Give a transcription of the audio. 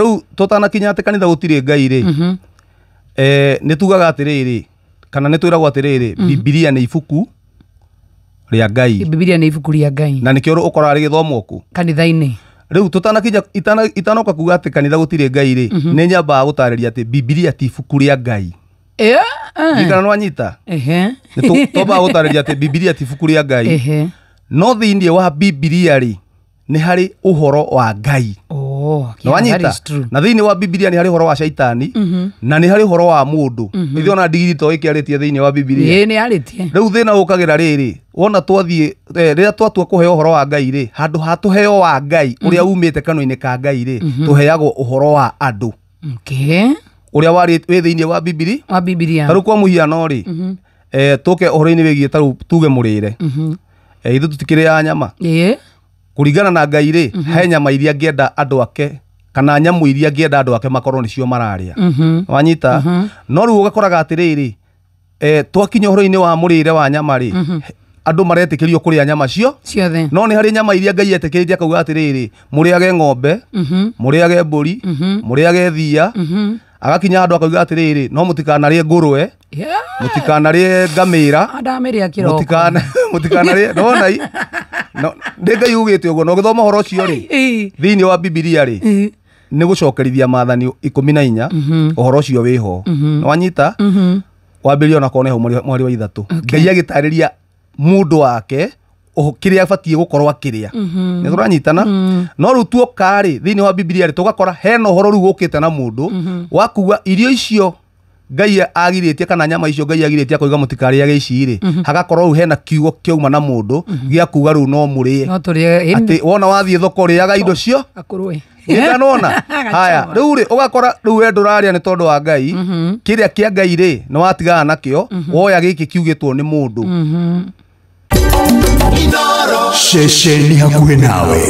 Rĩu tũtanakinya atĩ kanitha gũtirĩ Ngai rĩ, nĩ tugaga atĩrĩrĩ, kana nĩ twĩragwo atĩrĩrĩ, Bibilia nĩ ibuku rĩa Ngai. Bibilia nĩ ibuku rĩa Ngai. Na nĩkĩo ũkoraga rĩgĩthomwo kũ? Kanitha-inĩ. Rĩu tũtanakinya itanoka kuga atĩ kanitha gũtirĩ Ngai rĩ, nĩ nyambaga gũtarĩria atĩ Bibilia ti ibuku rĩa Ngai. Ndirikana nĩ wanyita? Nĩ twambaga gũtarĩria atĩ Bibilia ti ibuku rĩa Ngai. No thĩinĩ wa Bibilia rĩ, nĩ harĩ ũhoro wa Ngai. Oh, yeah, that is true. Na thĩinĩ wa Bibilia nĩ harĩ ũhoro wa Shaitani, na nĩ harĩ ũhoro wa mũndũ. Ithuĩ ona ndigiri to ĩkĩarĩtie thĩinĩ wa Bibilia. Ĩĩ, nĩ yarĩtie. Rĩu thĩna ũkagĩra rĩrĩ, wona twathiĩ rĩrĩa twatua kũheo ũhoro wa Ngai rĩ, handũ ha tũheo wa Ngai ũrĩa umĩte kanua-inĩ ka Ngai rĩ, tũheagwo ũhoro wa andũ. Okay. Ũrĩa warĩ wĩ thĩinĩ wa Bibilia. Wa Bibilia. Ta rĩu kwa mũhiano rĩ, tũke ũhoro-inĩ wĩgiĩ ta rĩu tuge mũrĩre. Ithuĩ tũtikĩrĩaga nyama. Ĩĩ. Kũringana na Ngai rĩ, he nyama iria angĩenda andũ ake kana nyamũ iria angĩenda andũ ake makorwo nĩcio mararĩa. Wanyita? No rĩu ũgakoraga atĩrĩrĩ, twakinya ũhoro-inĩ wa mũrĩre wa nyama rĩ, andũ maretĩkĩrio kũrĩa nyama cio ciothe. No nĩ harĩ nyama iria Ngai etĩkĩrĩtie akauga atĩrĩrĩ, mũrĩage ng'ombe, mũrĩage mbũri, mũrĩage thiia. Agakinya handũ akauga atĩrĩrĩ, no mũtikanarĩe ngũrwe, mũtikanarĩe ngamĩra, Andamĩrĩa kĩroko. Mũtikanarĩe, nona i. No, nĩ Ngai ugĩte ũguo, na ũgĩthoma ũhoro ũcio rĩ, thĩinĩ wa Bibilia rĩ, nĩ gũcokerithia maathani 14, ũhoro ũcio wĩho. Nĩwanyita? Wambĩrĩria ona korwo nĩ hau mweri wa 3. Ngai agĩtarĩria mũndũ wake kĩrĩa abatiĩ gũkorwo akĩrĩa. Nĩ tũranyitana? No rĩu tuoka rĩ, thĩinĩ wa Bibilia rĩ, tũgakora hena ũhoro rĩu ũkĩte na mũndũ wa kuga irio icio Ngai agirĩtie kana nyama icio Ngai agirĩtie akoiga mũtikarĩage ici rĩ, hagakorwo rĩu hena kiugo kĩauma na mũndũ gĩa kuga rĩu no mũrĩe. No tũrĩe. Atĩ wona wathiĩ thoko rĩaga indo cio. Akũrũe. Nĩnona? Haya, rĩu rĩ, ũgakora rĩu we ndũrarĩa nĩ tondũ wa Ngai. Kĩrĩa kĩa Ngai rĩ, nĩ watigana nakĩo, woya gĩkĩ kiugĩtwo nĩ mũndũ. Ceceni hakuhĩ nawe.